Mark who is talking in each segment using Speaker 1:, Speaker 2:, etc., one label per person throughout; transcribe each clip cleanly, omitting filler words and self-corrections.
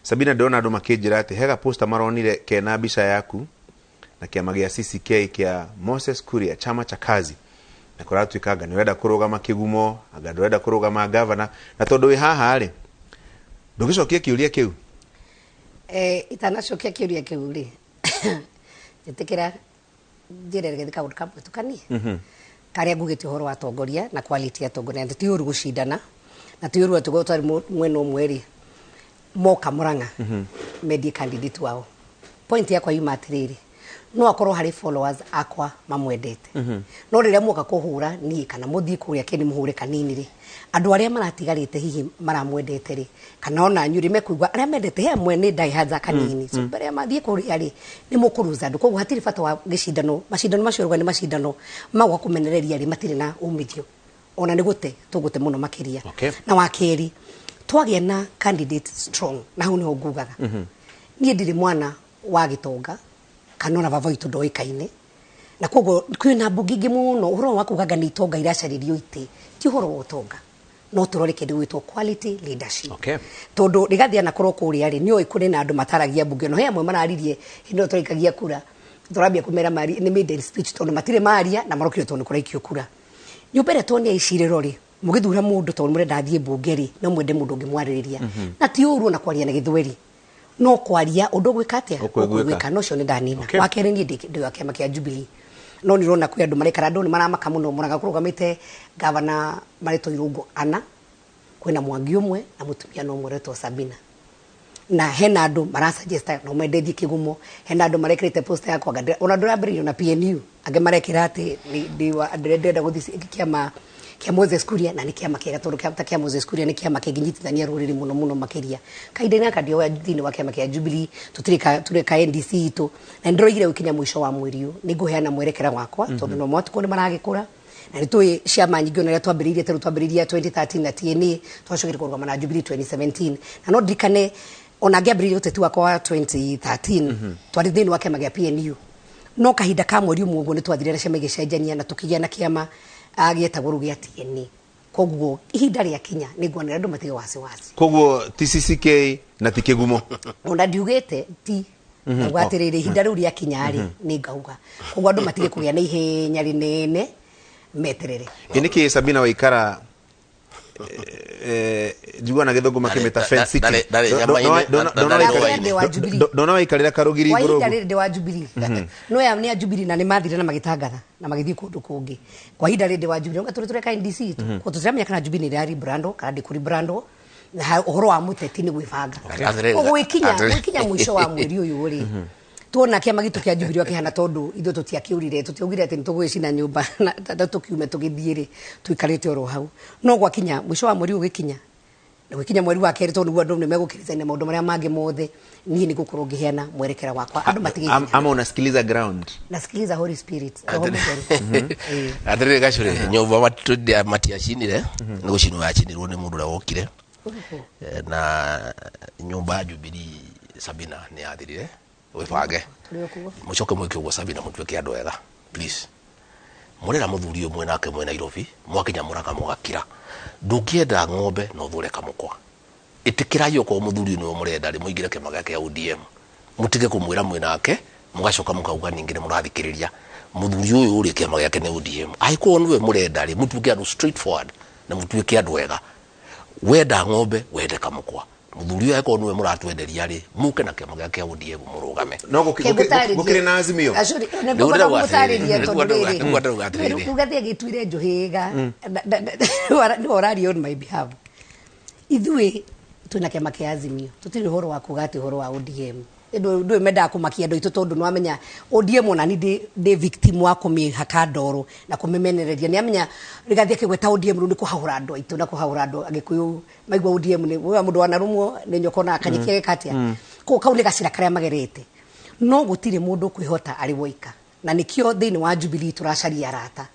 Speaker 1: Sabina, ndĩrona andũ makĩnjĩra atĩ hega poster maronire kena mbica yaku na kĩama gĩa CCK kĩa Moses Kuria, chama cha kazi, na kũratuĩka anga nĩ ũrenda kũrũgama kĩgumo, anga ndũrenda kũrũgama gavana, na tondũ wĩ haha rĩ, ndũgĩcokie kĩũria kĩu.
Speaker 2: Itanacokia kĩũria kĩu rĩ, njĩtĩkĩra njĩre gĩthĩ kaũndũ kamwe tukanie karĩa ngugĩte ũhoro wa atongoria na quality ya atongoria, na ti ũru gũcindana, na ti ũru atĩ twarĩ mwena ũmwe rĩ, moka Murang'a mendie candidate wao. Point yakwa yuma atĩrĩrĩ, no akorwo harĩ followers akwa mamwendete, no rĩrĩa muoka kũhũra niĩ kana mũthiĩ kũrĩa kĩni mũhũre kanini rĩ, andũ arĩa maratigarĩte hihi maramwendete rĩ, kana ona anyũ rĩ, mekũigua arĩa mendete he amwe nĩ diehards kanini, so mbere ya mathiĩ kũrĩa rĩ, nĩ mũkũruza andũ. Koguo hatirĩ bata wa gĩcindano. Macindano macio rũga nĩ macindano ma gwa kũmenereria rĩ, matirĩ na umithio, ona nĩ gũte tũgũte mũno makĩria. Na wa kerĩ, twagĩa na candidate strong, na hau niho ngugaga niĩ ndirĩ mwana wa gĩtonga kana ona baba witũ ndoĩkaine, na koguo kwĩna mbunge ingĩ mũno. Ũhoro wa kugaga nĩ itonga iracarĩrio itĩ ti ũhoro wa ũtonga, no tũrore kĩndũ gwĩtwo quality leadership. Tondũ Rigathi anakorwo kũrĩa rĩ, nĩoĩ kũrĩ na andũ mataragia mbunge, no he amwe mararirie hĩndĩ ĩyo tũraikagia kura, tũrambia kũmera mari nĩ maiden speech, tondũ matirĩ maria na marokire tondũ nĩ kũraikio kura. Nyũmba ĩrĩa tuonia icirĩro rĩ, mũgĩthura mũndũ tondũ mũrenda athiĩ mbunge rĩ, no mwende mũndũ ũngĩmwarĩrĩria, na ti ũru ona kwaria na gĩthweri, no kwaria ũndũ ũgwĩka atĩa?
Speaker 1: Ũkũiguĩka.
Speaker 2: No ũcio nĩ ndanina. Wa kerĩ, niĩ ndĩ wa kĩama kĩa Jubilee, no nĩ ũrona kwĩ andũ marekara, andũ nĩ maramaka mũno. Mũrang'a kũrũgamĩte gavana marĩtwo Irũngũ ana, kwĩna Mwangi ũmwe na mũtumia no ũmwe ũretwo Sabina, na hena andũ marasuggest no mende thiĩ kĩgumo, hena andũ marekĩrĩte poster yakwa anga ona ndũrambĩrĩirio na PNU, angĩ marekĩra atĩ ndĩrenda gũthiĩ kĩama kĩa Moses Kuria, na nĩ kĩama kĩega tondũ ta kĩa Moses Kuria nĩ kĩama kĩngĩnyitithania rũrĩrĩ mũno mũno makĩria. Kahinda-inĩ gaka ndĩ thĩinĩ wa kĩama kĩa Jubilee, tũtirĩ ka tũrĩ ka NDC itũ, na nĩndĩroigire gũkinya mũico wa mweri ũyũ nĩ ngũheana mwerekera wakwa, tondũ no matukũ nĩ maragĩkũra, na nĩ tũĩ ciama nyingĩ, ona rĩrĩa twambĩrĩirie, tarĩu twambĩrĩirie 2013 na TNA, twacokire kũrũgama na Jubilee 2017, na no ndirikane ona ngĩambĩrĩria ũteti wakwa wa 2013 twarĩ thĩinĩ wa kĩama gĩa PNU, no kahinda ka mweri ũmwe ũguo nĩ twathire na ciama igĩcenjania na tũkĩgĩa na kĩama gĩetagwo rĩu gĩa TNA. Koguo ihinda rĩakinya nĩ nguonera andũ matige wasiwasi.
Speaker 1: Koguo ti CCK na ti kĩgumo?
Speaker 2: Ona ndiugĩte ti, nauga atĩrĩrĩ, ihinda rĩu rĩakinya rĩ, nĩ ngauga. Koguo andũ matige kũgĩa na ihenya rĩnene, meterere.
Speaker 1: Ĩ nĩkĩ, Sabina, waikara njigua na gĩthũngũ makĩmĩta fence sitting?
Speaker 2: Ndarĩ ndĩ wa Jubilee.
Speaker 1: Ndona waikarĩra karũgiri
Speaker 2: Kwa
Speaker 1: igũrũ
Speaker 2: ihinda
Speaker 1: ũguo.
Speaker 2: Rĩrĩ ndĩ wa Jubilee, no ya nĩ a Jubilee na nĩ mathire na magĩtangatha na magĩthiĩ kũndũ kũngĩ. Kwa ihinda rĩrĩ ndĩ wa Jubilee, tũrĩ tũreka NDC tu, kwa tũtiramenya kana Jubilee nĩ ĩra rebrandwo kana ndĩkũ rebrandwo, na ũhoro wa mũteti nĩ gwĩbanga.
Speaker 3: Atĩrĩrĩ,
Speaker 2: Gwĩkinya
Speaker 3: atĩrĩrĩ.
Speaker 2: Gwĩkinya mũico wa mweri ũyũ rĩ, tuona kĩama gitũ kĩa Jubilee kĩhana, tondũ ithuĩ tũtiakĩũrire, tũtiaugire atĩ nĩtũgwĩcina nyũmba na tũkiume tũgĩthiĩ rĩ, tũikarĩte oro hau. No gwakinya mũico wa mweri ũyũ, gĩkinya na gwĩkinya mweri wa kerĩ, tondũ nĩguo andũ nĩ megũkĩrĩcania maũndũ marĩa mangĩ mothe, niĩ nĩ ngũkorwo ngĩheana mwerekera wakwa, andũ matige ihenya.
Speaker 1: Ama unasikiliza ground?
Speaker 2: Nasikiliza Holy Spirit, Roho Mũtheru.
Speaker 3: Atĩrĩrĩ gacũrĩ, nyũmba matiacinire, nĩ gũcinwo yacinirwo nĩ mũndũ ũrĩa wokire. Na nyũmba ya Jubilee, Sabina, nĩ yathirire, wĩbange.
Speaker 2: Tũrĩ o kuo.
Speaker 3: Mũcoke mwĩke ũguo, Sabina, mũtuĩke andũ ega, please. Mũrera mũthuri ũmwe nake mwĩ Nairobi, mwakinya Mũrang'a mũgakira. Ndũngĩenda ng'ombe na ũthũre kamũkwa. Ĩtĩkĩrai okorwo mũthuri ũyũ nĩwe mũrenda rĩ, mũingĩre kĩama gĩake kĩa ODM, mũtige kũmwĩra mwĩ nake, mũgacoka mũkauga ningĩ nĩ mũrathikĩrĩria mũthuri ũyũ rĩ, kĩama gĩake nĩ ODM. Angĩkorwo nĩwe mũrenda rĩ, mũtuĩke andũ straight forward na mũtuĩke andũ ega. Wenda ng'ombe, wende kamũkwa. Mũthuri ũyũ angĩkorwo nĩwe mũratwenderia rĩ, mũke na kĩama gĩake kĩa ODM mũrũgame.
Speaker 1: No gũkĩrĩ na Azimio.
Speaker 2: Acuri,
Speaker 3: Nĩguo
Speaker 2: nĩguo
Speaker 3: ndauga
Speaker 2: ngũtarĩria
Speaker 3: atĩrĩrĩ,
Speaker 2: tondũ
Speaker 3: nĩguo ndauga-
Speaker 2: rĩrĩ,
Speaker 3: nĩguo ndauga atĩrĩrĩ.
Speaker 2: rĩu Gathia gĩtuire njũhĩga, nĩwe ũraria on my behalf. Ithuĩ twĩna kĩama kĩa Azimio, tũtirĩ ũhoro wa kuga atĩ ũhoro wa ODM ndũĩ mendaga kũmakia andũ aitũ, tondũ nĩwamenya ODM ona ni ndĩ victim wa kũmĩhaka ndoro na kũmĩmenereria. Nĩamenya Rigathi akĩgweta ODM rĩu nĩ kũhahũra andũ aitũ na kũhahũra andũ Agĩkũyũ maigua ODM nĩ we mũndũ wanarũmwo nĩ nyoka ona kanyeki geka atĩa. Koguo kau nĩ gacĩra karĩa magerete, no gũtirĩ mũndũ ũkwĩhota arĩ woika, na nĩkĩo thĩinĩ wa Jubilee tũracaria arata,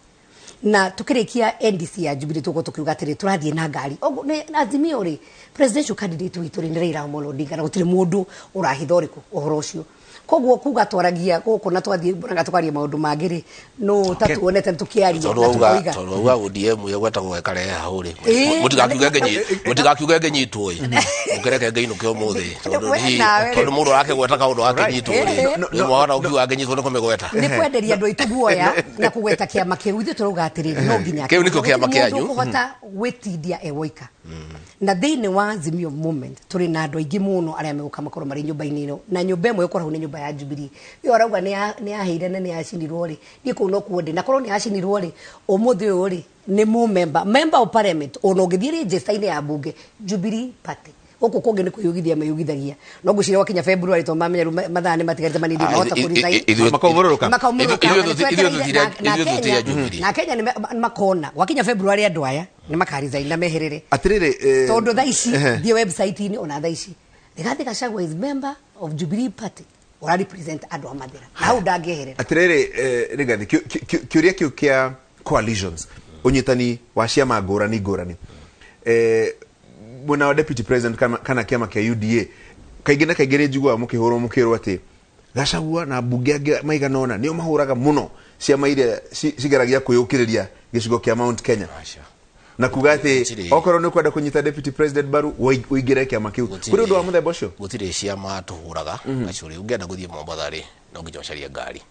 Speaker 2: na tukĩrĩkia NDC ya Jubilee tũgũkorwo tũkiuga atĩrĩ, tũrathiĩ na ngari. Ũguo Azimio rĩ, presidential candidate witũ rĩ, nĩ Raila Amolo Odinga, na gũtirĩ mũndũ ũrahitha ũrĩkũ ũhoro ũcio. Koguo kuga twaragia guku na twathie Murang'a tukaria maundu mangi ri no ta tuonete tukiaria
Speaker 3: Tondu
Speaker 2: na
Speaker 3: wauga
Speaker 2: tukoiga.
Speaker 3: tondu wauga ODM yegwetagwo ĩkarehe hau rĩ,
Speaker 2: Ĩĩ.
Speaker 3: mũtigakiuge ngĩnyitwo ĩ, mũkĩreke ngĩinũke ũmũthĩ, tondũ
Speaker 2: We
Speaker 3: hihi-
Speaker 2: nawe rĩ.
Speaker 3: tondũ mũndũ arakĩgweta kaũndũ akĩnyitwo rĩ,
Speaker 2: Right.
Speaker 1: No,
Speaker 3: rĩmwe
Speaker 1: no,
Speaker 3: wahota gũkiuga ngĩnyitwo nĩ kũmĩgweta.
Speaker 2: Nĩ kwenderia andũ aitũ guoya na kũgweta kĩama kĩu. Ithuĩ tũrauga atĩrĩrĩ, no nginya
Speaker 3: Kĩu nĩkĩo kĩama
Speaker 2: gũtirĩ mũndũ
Speaker 3: kĩanyu.
Speaker 2: ũkũhota gwĩtindia e woika. Na thĩinĩ wa Azimio Movement tũrĩ na andũ aingĩ mũno arĩa megũka makorwo marĩ nyũmba-inĩ ĩno, na nyũmba ĩmwe ĩkoragwo nĩ nyũmba ya Jubilee. Ĩyo arauga nĩ yaheire na nĩ yacinirwo rĩ, niĩ kũu no kuo ndĩ. Na korwo nĩ yacinirwo rĩ, ũmũthĩ ũyũ rĩ, nĩ mũ member, member of parliament, ona ũngĩthiĩ register-inĩ ya bunge, Jubilee Party. Gũkũ kũngĩ nĩ kwĩyugithia meyugithagia, no ngwĩciria gwakinya February tondũ mamenya rĩu mathaa nĩ matigarĩte manini
Speaker 3: Ah,
Speaker 2: mahota kũresign.
Speaker 1: Makaumũrũrũka.
Speaker 2: Makaumũrũka.
Speaker 3: Ithuĩ
Speaker 2: Na
Speaker 3: ithuĩ
Speaker 2: Kenya-
Speaker 3: tũtirĩ a Jubilee.
Speaker 2: na Kenya nĩ makona gwakinya February andũ aya nĩ makaresign na meherere.
Speaker 1: Atiriri,
Speaker 2: Tondu thaa ici
Speaker 1: ehe.
Speaker 2: thiĩ website-inĩ, ona thaa ici Rigathi Gachagua is member of Jubilee Party, ora represent andũ a Mathĩra, na hau ndangĩeherera.
Speaker 1: Atiriri, Rigathi, kiuria kiu kia coalitions, unyitani wa ciama ngurani ngurani, mwena wa deputy president kana kiama kia UDA, kaingĩ na kaingĩ nĩ njiguaga mũkĩhũrwo mũkĩrwo atĩ Gachagua na mbunge angĩ maigana ũna nĩo mahũraga mũno ciama iria cigeragia kwĩyũkĩrĩria gĩcigo kĩa Mount Kenya,
Speaker 3: Aca.
Speaker 1: na kuga atĩ
Speaker 3: Gũtirĩ.
Speaker 1: okorwo nĩ ũkwenda kũnyita deputy president mbaru, ũingĩre kĩama kĩu. Kũrĩ ũndũ wa mũthemba ũcio?
Speaker 3: Gũtirĩ ciama tũhũraga. Gacũrĩ, ũngĩenda gũthiĩ Mombatha rĩ, no nginya ũcarie ngari,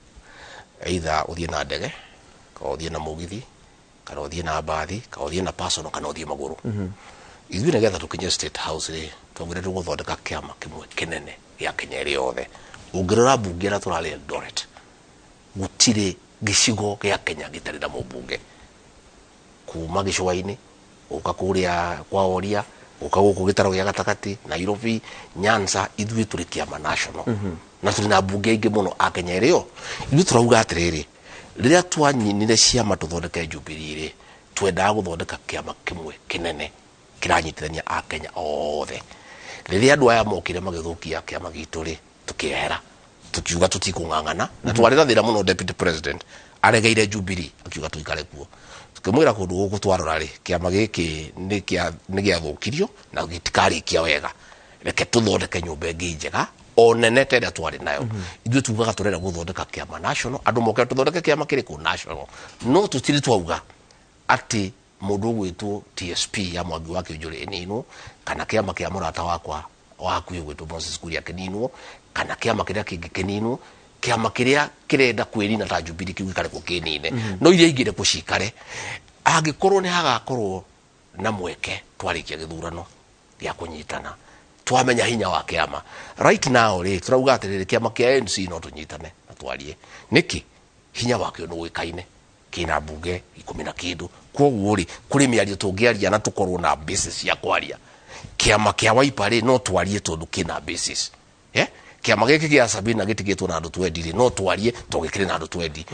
Speaker 3: either ũthiĩ na ndege, kana ũthiĩ na mũgithi, kana ũthiĩ na mbathi, kana ũthiĩ na personal, kana ũthiĩ magũrũ. Ithuĩ nĩgetha tũkinye State House rĩ, twaugire tũgũthondeka kĩama kĩmwe kĩnene gĩa Kenya ĩrĩ yothe. Ũngĩrora mbunge ĩrĩa tũrarĩ Eldoret, gũtirĩ gĩcigo gĩa Kenya gĩtarĩ na mũmbunge, kuma gĩcũa-inĩ gũka kũrĩa kwa Oria, gũka gũkũ gĩtaro gĩa gatagatĩ, Nairobi, Nyanza. Ithuĩ tũrĩ kĩama national na tũrĩ na mbunge aingĩ mũno a Kenya ĩrĩo. Ithuĩ tũrauga atĩrĩrĩ, rĩrĩa twanyinire ciama tũthondeke Jubilee rĩ, twendaga gũthondeka kĩama kĩmwe kĩnene kĩranyitithania a Kenya othe. Rĩrĩa andũ aya mokire magĩthũkia kĩama gitũ rĩ, tũkĩehera, tukiuga tutikũng'ang'ana, na twarĩ na thĩna mũno. Deputy president aregeire Jubilee, akiuga tuikare kuo. Tukĩmwĩra kũndũ gũkũ twarora rĩ, kĩama gĩkĩ nĩ gĩathũkirio na gĩtikarĩkia wega, reke tũthondeke nyũmba ĩngĩ njega o nene ta ĩrĩa twarĩ nayo. Ithuĩ tugaga tũrenda gũthondeka kĩama national, andũ moke tũthondeke kĩama kĩrĩkũ national, no tũtirĩ twauga atĩ mũndũ ũgwĩtwo TSP ya Mwangi wa Kĩũnjũrĩ ĩninwo, kana kĩama kĩa mũrata wakwa wa hakuhĩ ũgwĩtwo Moses Kuria kĩninwo, kana kĩama kĩrĩa kĩngĩ kĩninwo. Kĩama kĩrĩa kĩrenda kwĩnina ta Jubilee kĩu gĩkarekwo kĩnine, no iria ingĩ rekwo cikare. Angĩkorwo nĩ hagakorwo na mweke twarĩkia gĩthurano gĩa kũnyitana, twamenya hinya wa kĩama. Right now rĩ, tũrauga atĩrĩrĩ, kĩama kĩa ANC no tũnyitane na twarie. Nĩkĩ? Hinya wakĩo nĩ ũĩkaine, kĩna mbunge 10 na kĩndũ. Koguo rĩ, kũrĩ mĩario tũngĩaria na tũkorwo na basis cia kwaria. Kĩama kĩa Wiper rĩ, no twarie tondũ kĩna basis. Yeah? Kĩama gĩkĩ gĩa Sabina gĩtigĩtwo na andũ twendi rĩ, no twarie tondũ gĩkĩrĩ na andũ twendi.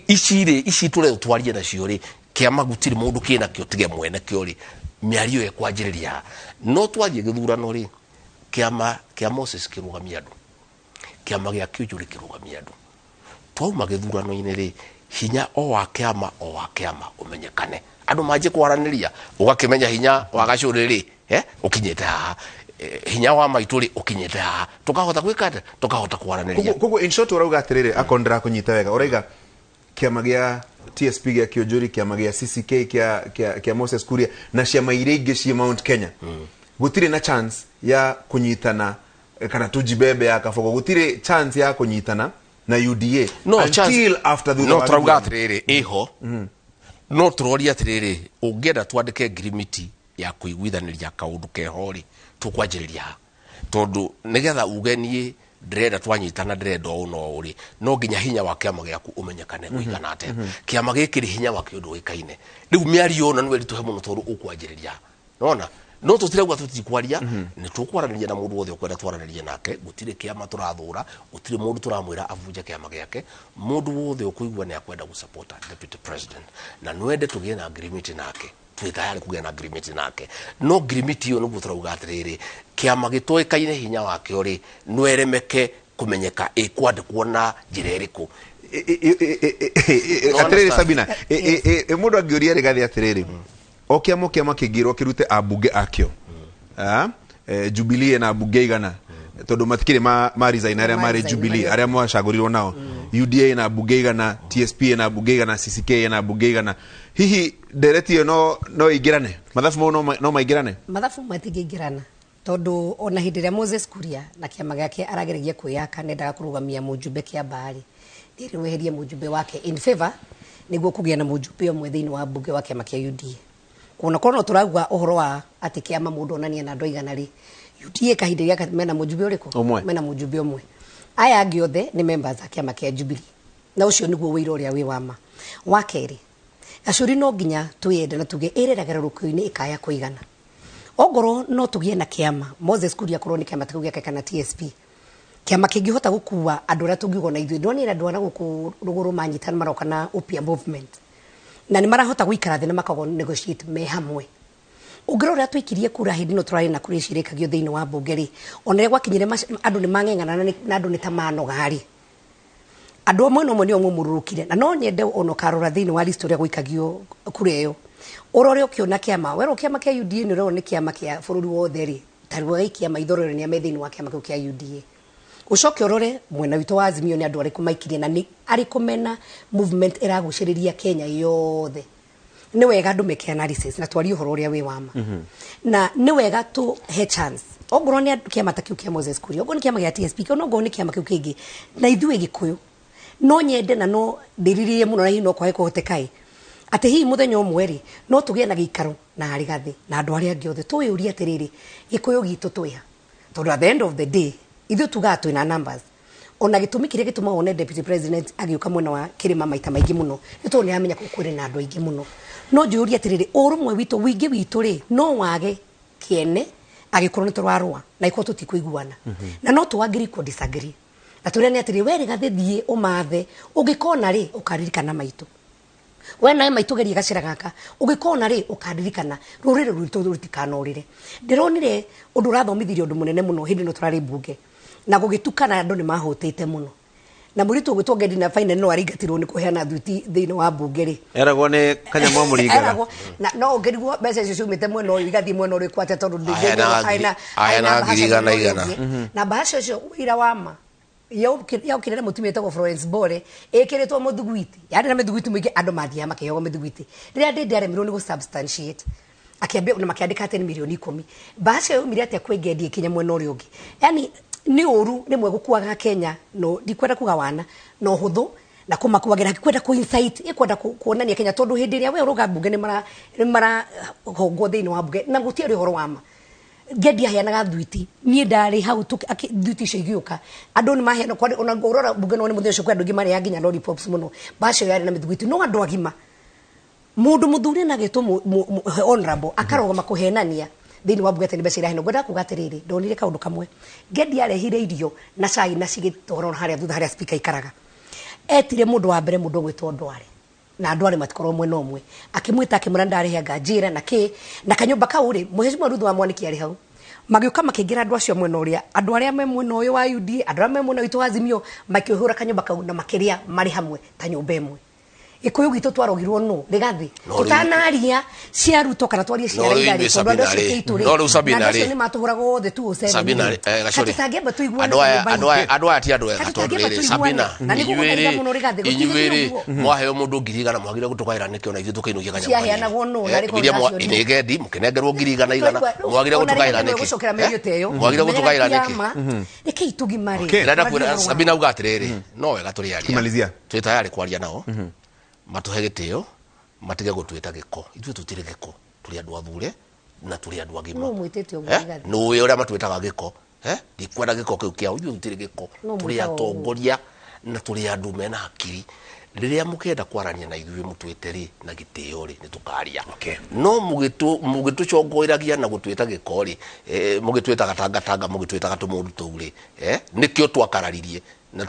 Speaker 3: Ici rĩ, ici tũrĩa twarie nacio rĩ, kĩama gũtirĩ mũndũ kĩna kĩo tige mwene kĩo rĩ, mĩario ĩkwanjĩrĩria ha? No twathiĩ gĩthurano rĩ, kĩama kĩa Moses kĩrũgamia andũ, kĩama gĩa Kĩũnjũrĩ kĩrũgamia andũ. Twauma gĩthurano-inĩ rĩ, hinya o wa kĩama o wa kĩama ũmenyekane, andũ manjie kwaranĩria, ũgakĩmenya hinya wa Gacũrĩ rĩ, ũkinyĩte haha, hinya wa maitũ rĩ, ũkinyĩte haha, tũkahota gwĩka atĩa? Tũkahota kwaranĩria.
Speaker 1: Koguo in short ũrauga atĩrĩrĩ, akorwo ndĩrakũnyita wega, ũraiga kĩama gĩa TSP gĩa Kĩũnjũri, kĩama gĩa CCK kĩa Moses Kuria na ciama iria ingĩ ciĩ Mount Kenya, gũtirĩ na chance ya kũnyitana, kana tujibebe ya Kabogo, gũtirĩ chance ya kũnyitana na UDA
Speaker 3: No
Speaker 1: until
Speaker 3: chance
Speaker 1: after thutha
Speaker 3: no
Speaker 1: wa
Speaker 3: tũrauga
Speaker 1: gĩthurano.
Speaker 3: Atĩrĩrĩ, ĩho no tũroria atĩrĩrĩ, ũngĩenda twandĩke ngirimiti ya kũiguithanĩria kaũndũ keho rĩ, tũkwanjĩrĩria ha? Tondũ nĩgetha uge niĩ ndĩrenda twanyitana, ndĩrenda ũũ na ũũ rĩ, no nginya hinya wa kĩama gĩaku ũmenyekane ũigana atĩa. Kĩama gĩkĩ rĩ, hinya wakĩo ndũĩkaine. Rĩu mĩario ona nĩ ĩritũhe mũno tondũ ũkwanjĩrĩria nona no tũtirauga tũtikwaria. Nĩ tũkwaranĩria na mũndũ wothe ũkwenda twaranĩrie nake. Gũtirĩ kĩama tũrathũra, gũtirĩ mũndũ tũramwĩra abunje kĩama gĩake. Mũndũ wothe ũkũigua nĩ akwenda gũsupport deputy president na nwende tũgĩe na agreement nake, twĩ tayari kũgĩa na agreement nake. No agreement ĩyo nĩguo tũrauga atĩrĩrĩ, kĩama gĩtoĩkaine hinya wakĩo rĩ, no ĩremeke kũmenyeka ĩkwandĩkwo na njĩra ĩrĩkũ. No
Speaker 1: Atĩrĩrĩ,
Speaker 3: understand.
Speaker 1: Sabina, mũndũ angĩũria Rigathi atĩrĩrĩ, o kĩama o kĩama kĩngĩrwo kĩrute ambunge akĩo. Jubilee na ambunge 100. Tondu matikire ma resign aria
Speaker 2: Ma
Speaker 1: mari
Speaker 2: resign,
Speaker 1: Jubilee aria mwacagurirwo nao. UDA na bunge igana, TSP na bunge igana, CCK na bunge igana. Hihi ndereti ĩyo no ingĩrane, mathabu mau no maingĩrane?
Speaker 2: Mathabu matingĩingĩrana, tondu ona hĩndĩ ĩrĩa Moses Kuria na kĩama gĩake arageragia kwĩyaka, nendaga kũrũgamia mũjumbe Kĩambaa-rĩ, nĩrĩ weherie mũjumbe wake in favor nĩguo kũgĩa na mũjumbe ũmwe thĩinĩ wa mbunge wa kĩama kĩa UDA. Kuona korwo no tũrauga ũhoro wa atĩ kĩama mũndũ onania na andũ aigana rĩ, UDA kahinda gaka mena mũjumbe ũrĩkũ?
Speaker 1: Ũmwe.
Speaker 2: Mena mũjumbe ũmwe. Aya angĩ othe nĩ members a kĩama kĩa Jubilee, na ũcio nĩguo wĩira ũrĩa wĩ wa ma. Wa kerĩ, gacũri no nginya twĩyende na tuge ĩreragĩra rũkũyũ-inĩ ĩkaya kũigana. Ongorwo no tũgĩe na kĩama, Moses Kuria akorwo nĩ kĩama kĩu gĩake kana TSP, kĩama kĩngĩhota gũkua andũ arĩa tũngiuga na ithuĩ. Ndonire andũ a na gũkũ rũgũrũ manyitana maroka na upya movement, na nĩ marahota gũikara thĩ na makagwo negotiate me hamwe. Ũngĩrora ũrĩa twaikirie kura hĩndĩ ĩno tũrarĩ na kura ici irĩkagio thĩinĩ wa mbunge rĩ, ona rĩrĩa gwakinyire andũ nĩ mang'eng'ana na andũ nĩ ta manoga rĩ, andũ amwe no nĩo mũmũrũrũkire. Na no nyende ona ũkarora thĩinĩ wa list ũrĩa gũikagio kura ĩyo, ũrore ũkĩona kĩama werwo kĩama kĩa UDA nĩ ũrerwo nĩ kĩama kĩa bũrũri wothe rĩ, ta rĩu agaikia maitho rore nĩ ame thĩinĩ wa kĩama kĩu kĩa UDA. Ũcoke ũrore mwena witũ wa Azimio nĩ andũ arĩkũ maikirie na nĩ arĩkũ mena movement ĩragucĩrĩria Kenya yothe. Nĩ wega andũ meke analysis na twarie ũhoro ũrĩa wĩ wa ma, na nĩ wega tũhe chance ongorwo nĩ kĩama ta kĩu kĩa Moses Kuria, ongorwo nĩ kĩama gĩa TSP, ona ongorwo nĩ kĩama kĩu kĩngĩ. Na ithuĩ Gĩkũyũ no nyende na no ndĩrirĩrie mũno, na hihi no kwage kũhoteka ĩ, atĩ hihi mũthenya ũmwe rĩ, no tũgĩe na gĩikaro na Rigathĩ na andũ arĩa angĩ othe, tũĩũrie atĩrĩrĩ, Gĩkũyũ gitũ twĩha? Tondũ at the end of the day ithuĩ tugaga twĩna numbers. Ona gĩtũmi kĩrĩa gĩtũmaga wone deputy president agĩũka mwena wa kĩrĩma maita maingĩ mũno nĩ tondũ nĩ aramenya kũu kwĩrĩ na andũ aingĩ mũno. No njũrie atĩrĩrĩ, ũrũmwe witũ, wĩingĩ witũ rĩ, no wage kĩene agĩkorwo nĩ tũrarũa na ikorwo tũtikũiguana, na no tũ agree ko disagree, na tũrĩa nĩ atĩrĩ, we Rigathĩ thiĩ ũmathe, ũngĩkona rĩ, ũkaririkana maitũ. We nawe maitũ geria gacĩra gaka, ũngĩkona rĩ, ũkaririkana rũrĩrĩ rwitũ rũtikanorĩre. Ndĩronire ũndũ ũrathomithirie ũndũ mũnene mũno hĩndĩ ĩno tũrarĩ mbunge na gũgĩtukana, andũ nĩ mahũtĩte mũno, na mũirĩtu ũgwĩtwo Ngedi na Faina no aringatirwo nĩ kũheana thuti thĩinĩ wa mbunge rĩ.
Speaker 1: Eragwo nĩ kanyamũ amũringaga.
Speaker 2: Eragwo, na no ũngĩrigwo mbeca icio ciumĩte mwena ũyũ igathiĩ mwena ũrĩkũ atĩa, tondũ
Speaker 3: Aheanaga aheanaga
Speaker 2: bahasha
Speaker 3: ngiri igana
Speaker 2: mwena ũyũ
Speaker 3: igana.
Speaker 2: ũngĩ. Na bahasha ũcio ũira wa ma yaukire na mũtumia wĩtagwo Florence Bore, ĩkĩrĩtwo mũthugwiti, yarĩ na mĩthugwiti mũingĩ, andũ mathiaga makĩheagwo mĩthugwiti. Rĩrĩa Ndĩndĩ aremirwo nĩ gũ-substantiate, akĩambia na makĩandĩka atĩ nĩ mirioni 10. Bahasha yaumire atĩa kwĩ Ngendi ĩkinya mwena ũrĩa ũngĩ? Yani nĩ ũru rĩmwe gũkuaga Kenya, no ndikwenda kuga wana na ũhũthũ na kũmakuagĩra, kwenda kũ incite, ĩkwenda kuonania Kenya, tondũ hĩndĩ ĩrĩa we ũrauga mbunge nĩ marahongwo thĩinĩ wa mbunge na gũtiarĩ ũhoro wa ma. Ngendi aheanaga thwiti, niĩ ndarĩ hau thwiti icio igĩũka, andũ nĩ maheana ona ũrora mbunge no nĩ mũthenya ũcio kwĩ andũ aingĩ marĩaga nginya lollipops mũno. Bahasha ĩyo yarĩ na mĩthugwiti, no andũ agima, mũndũ mũthure na agetwo honorable akarũgama kũhenania thĩinĩ wa mbunge atĩ nĩ mbeca iraheanwo. Ngwendaga kuga atĩrĩrĩ, ndonire kaũndũ kamwe, Ngendi arehire irio na cai na cigĩtwarwo harĩa thutha harĩa speaker aikaraga. Etire mũndũ wa mbere, mũndũ ũgwĩtwo Ndware, na Ndware matikorwo mwena ũmwe, akĩmwĩta akĩmwĩra ndarehe anga njĩra na kĩ na kanyũmba kau rĩ, mũhecimiwa Ruth wa Mwaniki arĩ hau. Magĩũka makĩingĩra andũ acio mwena ũrĩa, andũ arĩa me mwena ũyũ wa UDA, andũ arĩa me mwena witũ wa Azimio, makĩhũra kanyũmba kau na makĩrĩa marĩ hamwe ta nyũmba ĩmwe. Gĩkũyũ gitũ twarogirwo nũ Rigathĩ?
Speaker 3: No rĩu-
Speaker 2: Tũtanaria cia Ruto kana twarie cia
Speaker 3: No rĩu
Speaker 2: Raila rĩ,
Speaker 3: ithuĩ
Speaker 2: tondũ andũ acio
Speaker 3: Sabina rĩ.
Speaker 2: titũ rĩ,
Speaker 3: No rĩu Sabina
Speaker 2: na andũ acio
Speaker 3: rĩ.
Speaker 2: nĩ matũhũraga othe 207
Speaker 3: Sabina
Speaker 2: rĩ.
Speaker 3: rĩ, Gacũrĩ.
Speaker 2: Tũtangĩamba tũiguane
Speaker 3: Andũ aya
Speaker 2: kanyũmba
Speaker 3: andũ aya andũ aya ti andũ ega,
Speaker 2: Kati
Speaker 3: tondũ
Speaker 2: tũtangĩamba
Speaker 3: rĩrĩ
Speaker 2: tũiguane.
Speaker 3: Sabina,
Speaker 2: Na nĩguo
Speaker 3: inyuĩ
Speaker 2: gũthaitha
Speaker 3: rĩ,
Speaker 2: mũno Rigathĩ, gũtirĩ
Speaker 3: inyuĩ rĩ,
Speaker 2: ũguo.
Speaker 3: mwaheo mũndũ 100,000 mwagire gũtũgaĩra nĩkĩ ona ithuĩ tũkainũkia kanyamũ
Speaker 2: Ciaheanagwo nũ,
Speaker 3: kanini?
Speaker 2: na rĩ
Speaker 3: Iria
Speaker 2: kũracionire.
Speaker 3: nĩ Ngendi mũkĩnengerwo 100,000,
Speaker 2: Twaigua-
Speaker 3: mwagire
Speaker 2: ona
Speaker 3: gũtũgaĩra
Speaker 2: Rigathĩ nĩwe
Speaker 3: nĩkĩ?
Speaker 2: gũcokera mĩario ta ĩyo.
Speaker 3: Mwagire gũtũgaĩra
Speaker 2: Menyaga
Speaker 3: nĩkĩ?
Speaker 2: ti ama. Rekei tũgimare.
Speaker 1: Okay.
Speaker 3: Ndĩrenda
Speaker 2: Twarie
Speaker 3: kwĩra
Speaker 2: ũhoro wa
Speaker 3: Sabina uga atĩrĩrĩ, no wega tũrĩ aria.
Speaker 1: Kimalizia.
Speaker 3: Twĩ tayarĩ kwaria nao, matũhe gĩtĩo, matige gũtwĩta gĩko. Ithuĩ tũtirĩ gĩko, tũrĩ andũ athure na tũrĩ andũ agima.
Speaker 2: Nũ mwĩtĩte ũguo, Rigathĩ?
Speaker 3: Nũĩ ũrĩa matwĩtaga gĩko? Ndikwenda gĩko kĩu kĩao, ithuĩ tũtirĩ gĩko,
Speaker 2: Nũ
Speaker 3: tũrĩ
Speaker 2: mwĩtaga ũguo?
Speaker 3: atongoria na tũrĩ andũ mena hakiri. Rĩrĩa mũkenda kwarania na ithuĩ mũtwĩte rĩ na gĩtĩo rĩ, nĩ tũkaria.
Speaker 1: Okay.
Speaker 3: No mũgĩtũcongoiragia na gũtwĩta gĩko rĩ, mũgĩtwĩtaga tangatanga, mũgĩtwĩtaga tũmũndũ tũu rĩ, nĩkĩo twakararirie. Na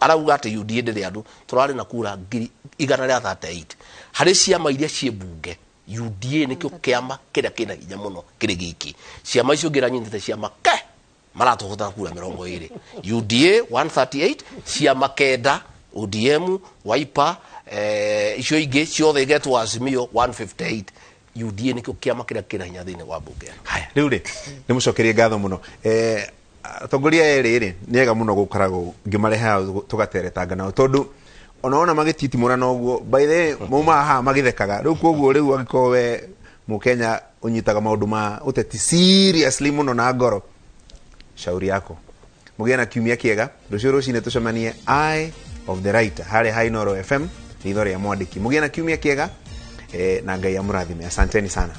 Speaker 3: arauga atĩ UDA ndĩrĩ andũ, tũrarĩ na kura 138,000 harĩ ciama iria ciĩ mbunge. UDA nĩkĩo kĩama kĩrĩa kĩna hinya mũno kĩrĩ giki. Ciama icio ingĩ iranyitĩte ciama ke maratũhota kura 20, UDA 138, ciama kenda, ODM, Wiper, icio ingĩ ciothe igetwo Azimio 158. UDA nĩkĩo kĩama kĩrĩa kĩna hinya thĩinĩ wa mbunge.
Speaker 1: Haya, rĩu rĩ, nĩ mũcokerie ngatho mũno. Atongoria erĩ rĩ, nĩ ega mũno gũkoragwo ngĩmarehe tũgateretanga nao, tondũ ona magĩtitimũrana ũguo, by the way, maumaga haha magĩthekaga. Rĩu koguo rĩu angĩkorwo we mũkenya ũnyitaga maũndũ ma ũteti seriously mũno na ngoro, shauri yako. Mũgĩe na kiumia kĩega. Rũciũ rũcinĩ tũcemanie Eye of the Writer harĩa ha Inooro FM, ritho rĩa mwandĩki. Mũgĩe na kiumia kĩega, na Ngai amũrathime. Asanteni sana.